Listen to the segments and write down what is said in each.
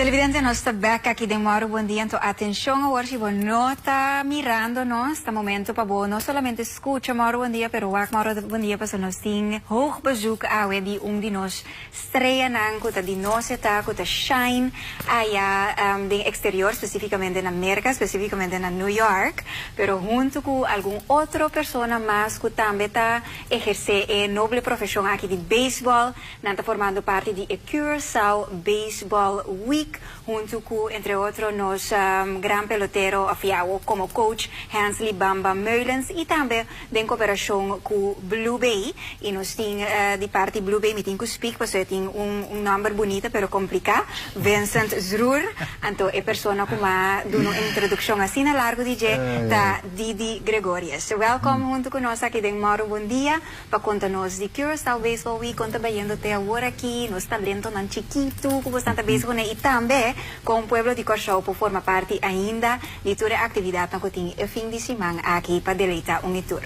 Televidente, nos ta bek aki den Mòru Bon Dia. Anto atenshon awor si bo no ta mirando nos, ta momento pa bo no solamente skucha Mòru Bon Dia, pero wak Mòru Bon Dia pasobra nos tin hoog bezoek awe di un di nos streanan ku ta di nos e ta ku ta shine aya den exterior, spesifikamente na Merka, spesifikamente na New York, pero huntu ku algun otro persona mas ku tambe ta ehersé e noble profeshon aki di beisbòl. Nan ta formando parti di e Curaçao Baseball Week huntu ku entre otro nos gran pelotero of ya awo komo coach Hensley Bamba Meulens i tambe den koperashon ku Blue Bay i nos tin di parti Blue Bay mi tin ku speak pasobra e tin un un nòmber bunita pero kompliká Vincent Zroer anto e persona ku m'a duna un introdukshon asina largu di dje ta Didi Gregorius. Wèlkòm huntu ku nos aki den Mòru Bon Dia. Pa konta nos di Curaçao Baseball Week kon ta bayendo te awor aki, nos talentonan chikitu ku bosnan ta bezig kuné i tambe kon pueblo di Kòrsou por forma parti ainda di tur e aktividatnan ku tin e fin di siman aki pa deleitá un i tur.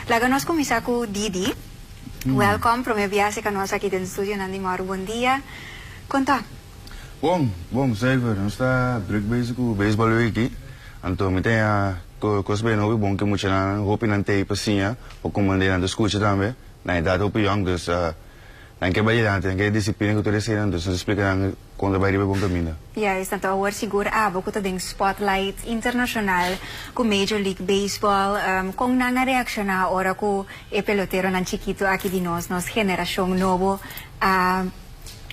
Laga nos kuminsá ku Didi. Wèlkòm, promé biaha ka nos aki den studionan di Mòru Bon Dia. Kon ta? Bon, bon, zuiver. Nos ta druk bezig ku Baseball Week aki. Anto mi ta haña kos bene hopi bon ku e muchanan hopinan t'ei pa siña. Pa komand'é nan ta skucha tambe. Nan edat hopi yòn, dus nan ke bai dilanti, nan ke disiplina ku tur eseinan, dus nos ta splika nan kon ta bai riba e bon kaminda. Juist, anto awor sigur abo ku ta den spotlight internashonal ku Major League Baseball, kon nan a reakshoná ora ku e peloteronan chikitu aki di nos, nos generashon nobo a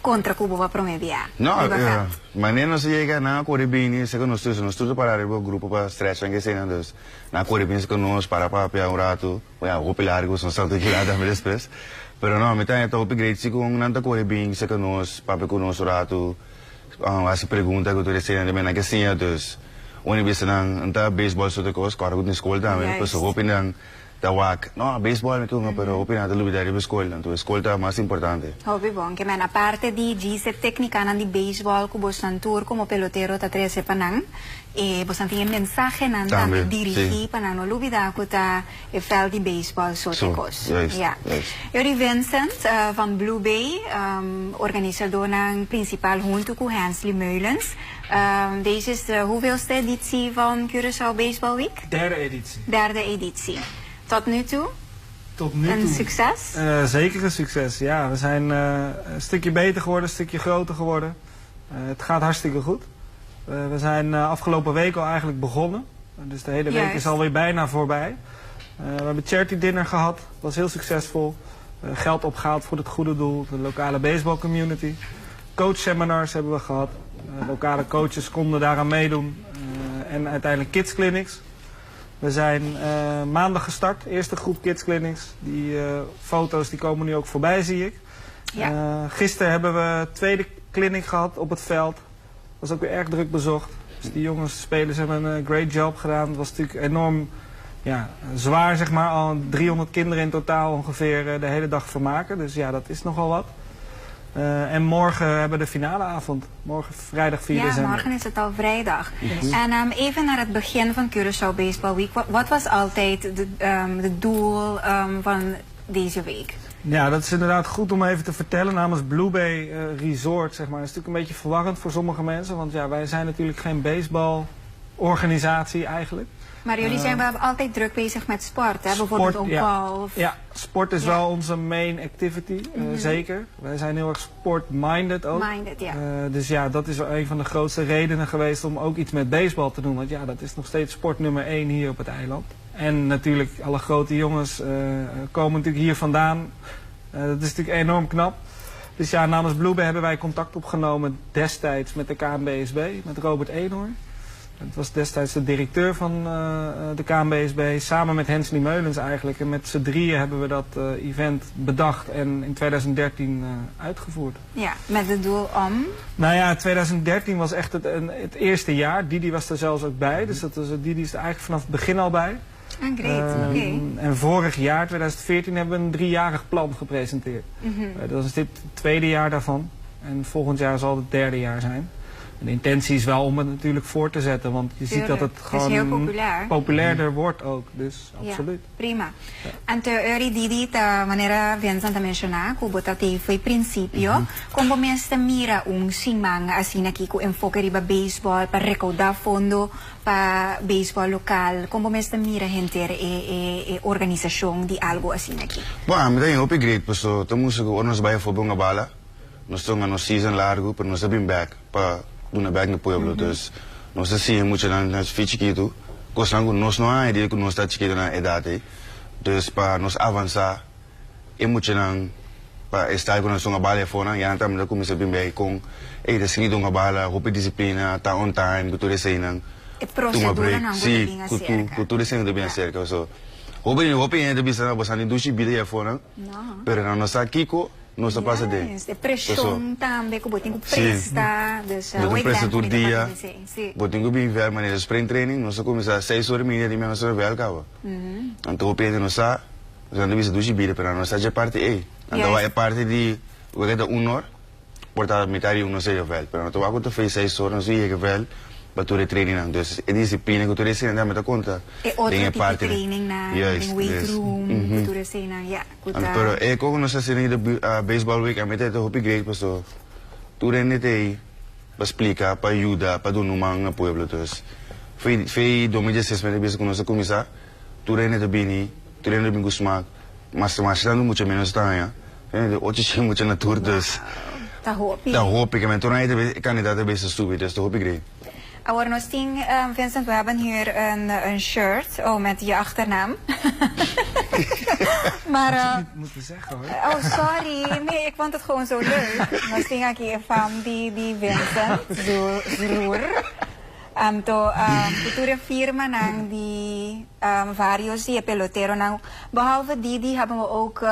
kontra ku bo pa promé bia No, riba vèlt? manera nos a yega nan a kore bini esei ku nos tur, nos tur ta pará riba grupo pa stretch nan ke eseinan, dus Nan a kore binse ku nos, para papia un ratu. Bueno, hopi largu, nos salta kila tambe despues. Pero no, mi ta haña ta hopi great si ku nan ta kore binse ku nos, papia ku nos un ratu, hasi pregunta ku tur esei nan nan ke siña. Dus, uni bisa nan, no ta beisbòl so ta kos, kòrda ku tin skol tambe. Pasobra hopi nan ta wak, no, beisbòl mi ke hunga, pero hopi nan ta lubida riba skol. Anto e skol ta mas importante. Hopi bon. Ke men, aparte di djis e téknikanan di beisbòl ku bosnan tur komo pelotero ta trese pa nan, E bosan tin e mensahenan tambe dirigí pa nan no lubidá ku ta e vèlt di beisbòl so te kos. Ya. Yori Vincent van Blue Bay, organisadónan prinsipal huntu ku Hensley Meulens. Deze is de hoeveelste editie van Curaçao Baseball Week? Derde editie. Derde editie. Tot nu toe? Tot nu Een toe. succes? Zeker een succes, ja. We zijn een stukje beter geworden, een stukje groter geworden. Het gaat hartstikke goed. We zijn afgelopen week al eigenlijk begonnen. Dus de hele week is alweer bijna voorbij. We hebben charity dinner gehad. Dat was heel succesvol. Geld opgehaald voor het goede doel, de lokale baseball community. Coach seminars hebben we gehad. Lokale coaches konden daaraan meedoen. En uiteindelijk kids clinics. We zijn maandag gestart, eerste groep kids clinics. Die foto's die komen nu ook voorbij, zie ik. Gisteren hebben we tweede clinic gehad op het veld. Was ook weer erg druk bezocht. Dus die jongens, spelers hebben een great job gedaan. Het was natuurlijk enorm, ja, zwaar, zeg maar. Al 300 kinderen in totaal ongeveer de hele dag vermaken. Dus ja, dat is nogal wat. En morgen hebben we de finaleavond. Morgen vrijdag 4 Ja, december. morgen is het al vrijdag. En even naar het begin van Curaçao Baseball Week. Wat was altijd de doel van deze week? Ja, dat is inderdaad goed om even te vertellen. Namens Blue Bay Resort, zeg maar. Dat is natuurlijk een beetje verwarrend voor sommige mensen. Want ja, wij zijn natuurlijk geen basebalorganisatie eigenlijk. Maar jullie zijn wel altijd druk bezig met sport, hè? Bijvoorbeeld Sport, ook ja. golf. Ja, sport is wel onze main activity, zeker. Wij zijn heel erg sport-minded ook. Minded, ja. Dus ja, dat is wel een van de grootste redenen geweest om ook iets met baseball te doen. Want ja, dat is nog steeds sport nummer 1 hier op het eiland. En natuurlijk, alle grote jongens komen natuurlijk hier vandaan. Dat is natuurlijk enorm knap. Dus ja, namens Blue Bay hebben wij contact opgenomen destijds met de KNBSB, met Robert Eenhoorn. Dat was destijds de directeur van de KNBSB, samen met Hensley Meulens eigenlijk. En met z'n drieën hebben we dat event bedacht en in 2013 uitgevoerd. Ja, met het doel om? Nou ja, 2013 was echt het eerste jaar. Didi was er zelfs ook bij, dus Didi is er eigenlijk vanaf het begin al bij. Ah, great, oké. En vorig jaar, 2014, hebben we een 3-jarig plan gepresenteerd. Dat is dit het tweede jaar daarvan. En volgend jaar zal het derde jaar zijn. En de intentie is wel om het natuurlijk voor te zetten, want je ziet dat het Het is heel gewoon populair. Populairder wordt ook. Dus absoluut. Ja, prima. Anto eri Didi, ta manera Vincent a menshoná, ku bo ta te for di prinsipio. Kon bo mes ta mira un siman asina aki ku enfoke riba beisbòl pa rekoudá fondo pa beisbòl lokal? Kon bo mes ta mira henter e organisashon di algu asina aki? Bon, mi ta hopi great, paso ta mustra ku ora nos bai afó hunga bala, nos ta hunga nos season largu, pero nos ta bin back pa duna back na pueblo. Dus nos ta siña muchanan na fi chikitu, kosnan ku nos no haña dia ku nos ta chikitu na edat ei. Dus pa nos avansá e muchanan pa e style ku nos hunga bala afónan, ya nan tambe ta kuminsá bin bei kon ey ta sigui hunga bala, hopi disiplina, ta on time, ku tur eseinan. E Tuma procedura break, nan ku ta sí, bin ku tu, aserka. ku tur eseinan ta bin aserka. So, hopi hopi hende ta bisa nan boso a dushi bida afónan, No. pero nan no sa kiko nos ta pasa den. Yes, e preshon tambe ku bo tin ku presta, dus Bo tin presta tur dia, sí. Bo tin ku bin ver manera spring training, nos ta kuminsá 6:30 di mañana, nos ta bèl kaba. Anto hopi hende no sa, nan ta bisa dushi bida, pero nan no sa dje parti ei. Nan ta wak e parti di wak ta 1 or, por ta mitar di 1 nos ta yega vèlt, pero nan ta wak ku ta fei 6 or nos ta yega vèlt pa tur e trainingnan. Dus e disiplina ku tur eseinan tambe ta konta E otro den e tipo parti. Training nan, den weight room, ku tur eseinan, ya. Ku ta. Pero e koko nos ta hasi den e baseball week, ami ta hopi great paso tur hende ta ei pa splika, pa yuda, pa duna un man na pueblo. Dus fei 2016 mi ta bisa ku nos a kuminsá, tur hende ta bini, tur hende ta bin ku smak, mas mas tantu mucha menos ta haña, 800 mucha na tur, dus Ta hopi. Ta hopi, ke men tur aña e kandidat ta bisa subi, dus ta hopi great. Awor nos tin, Vincent, we hebben hier een shirt, oh, met je achternaam. Maar, Had je niet moeten zeggen, hoor. Oh, sorry. Nee, ik vond het gewoon zo leuk. Nos tin aki e fam di Vincent Zroer. Anto, ku tur e firmanan di varios di e peloteronan. Behalve Didi hebben we ook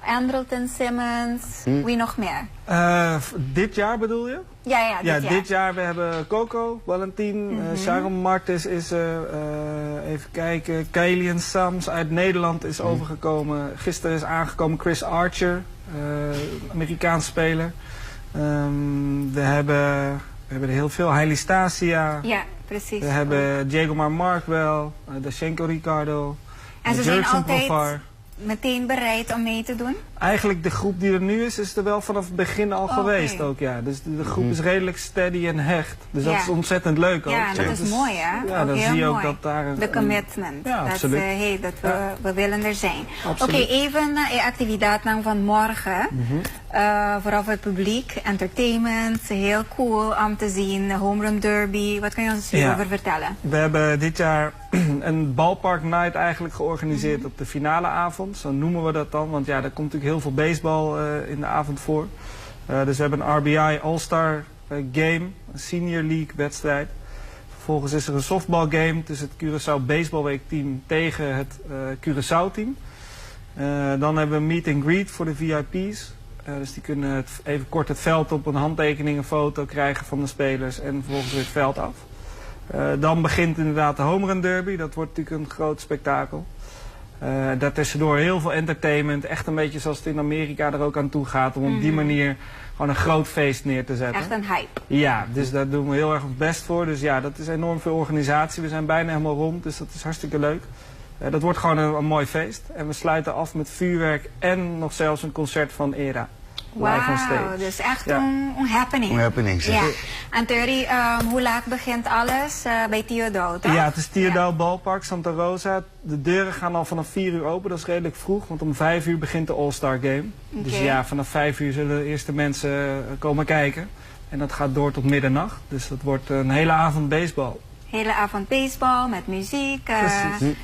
Andrelton Simmons. Wie nog meer? Dit jaar bedoel je? Ja, dit Ja, jaar. Dit jaar we hebben Coco, Valentin, Sharon Martis is er, even kijken, Kalian Sams uit Nederland is overgekomen. Gisteren is aangekomen Chris Archer, Amerikaans speler. We hebben er heel veel. Hailey Stasia. We hebben Diego Markwell, Dashenko Ricardo, En ze zijn Jurickson altijd Profar. Meteen bereid om mee te doen? Eigenlijk de groep die er nu is, is er wel vanaf het begin al geweest ook, ja. Dus de groep is redelijk steady en hecht. Dus dat is ontzettend leuk ook. Ja, dat is mooi, hè? Ja, Ook dan heel zie je ook mooi. dat daar een De commitment. Ja, dat, absoluut. Hey, dat we, we willen er zijn. Oké, even de activiteit nou van morgen. Vooral voor het publiek, entertainment, heel cool om te zien. Home Run Derby, wat kan je ons hierover vertellen? We hebben dit jaar een ballpark night eigenlijk georganiseerd op de finale avond. Zo noemen we dat dan, want ja, er komt natuurlijk heel veel baseball in de avond voor. Dus we hebben een RBI All-Star Game, een Senior League wedstrijd. Vervolgens is er een softball game tussen het Curaçao Baseball Week team tegen het Curaçao team. Dan hebben we een meet and greet voor de VIP's. Dus die kunnen even kort het veld op, een handtekening, een foto krijgen van de spelers en vervolgens weer het veld af. Dan begint inderdaad de Home Run Derby. Dat wordt natuurlijk een groot spektakel. Daartussendoor heel veel entertainment. Echt een beetje zoals het in Amerika er ook aan toe gaat. Om op die manier gewoon een groot feest neer te zetten. Echt een hype. Ja, dus daar doen we heel erg ons best voor. Dus ja, dat is enorm veel organisatie. We zijn bijna helemaal rond, dus dat is hartstikke leuk. Dat wordt gewoon een mooi feest. En we sluiten af met vuurwerk en nog zelfs een concert van Era. Live on stage. Wauw, dus echt een happening. Een happening, zeg. Ja. En Terry, hoe laat begint alles? Bij Tio Daou, toch? Ja, het is Tio Daou Ballpark, Santa Rosa. De deuren gaan al vanaf 4 uur open, dat is redelijk vroeg. Want om 5 uur begint de All-Star Game. Dus ja, vanaf 5 uur zullen de eerste mensen komen kijken. En dat gaat door tot middernacht. Dus dat wordt een hele avond baseball. Hele avond baseball met muziek.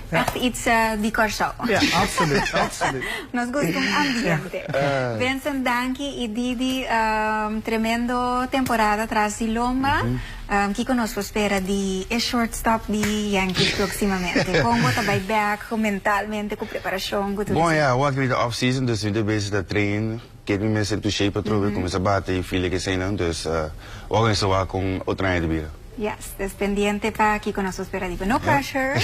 Echt iets di Kòrsou. Ja, absoluut, absoluut. Nos gusta un ambiente. Vincent, danki i Didi, tremendo temporada tras di lomba. Kiko nos por spera di e shortstop di Yankees próksimamente? Kon bo ta back mentalmente ku preparashon? Ku Bom, ja, we hebben de off-season, dus nu bezig te trainen. Get me mensen to shape atrobe, kuminsá bate i feel ku esei, dus we gaan zo ku otro aña di bida. Yes, dus pendiente pa kiko nos spera di. No pressure.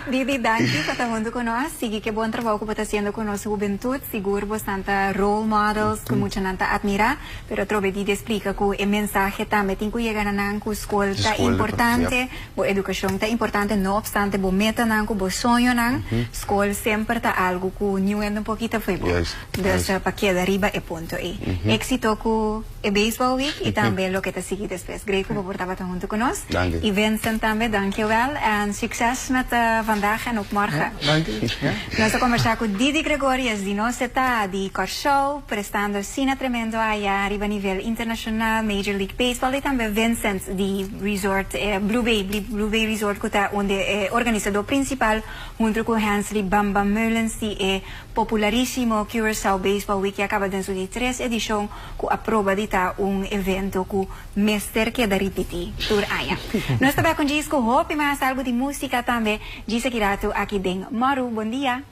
Didi, danki pa ta hunto cu nos. Sigui cu bon trabou cu bo ta haciendo cu nos hubentud. Sigur bo ta role models cu muchanan ta admira. Pero trobe Didi explica cu e mensahe tambe tin cu yega na nan cu scol ta importante, bo educacion ta importante, no obstante bo metanan cu bo soñonan, scol semper ta algo cu niun un poquito foi bo. Dus pa keda riba e punto ey. Exito cu e Baseball Week y tambe loke ta sigui despues. Great cu bo por tabata hunto cu nos. Dank Y Vincent tambe, dankjewel. En succes met vandaag en ook morgen. Ja, dank u. Ja. Nos a combersa cu Didi Gregorius, di Nos Ta, di Corsou, prestando asina tremendo aya riba nivel internacional, Major League Baseball, y tambe Vincent di Resort, Blue Bay, Blue Bay Resort, cu ta unda e organisador principal, hunto cu Hensley Bam Bam Meulens, di e popularisimo Curaçao Baseball Week, a caba den su di tres edicion, cu a proba di ta un evento cu mester keda ripiti tur aña. Nos ta cu hopi mas algo di musica tambe, djis aki ratu aki den Mòru. Bon dia.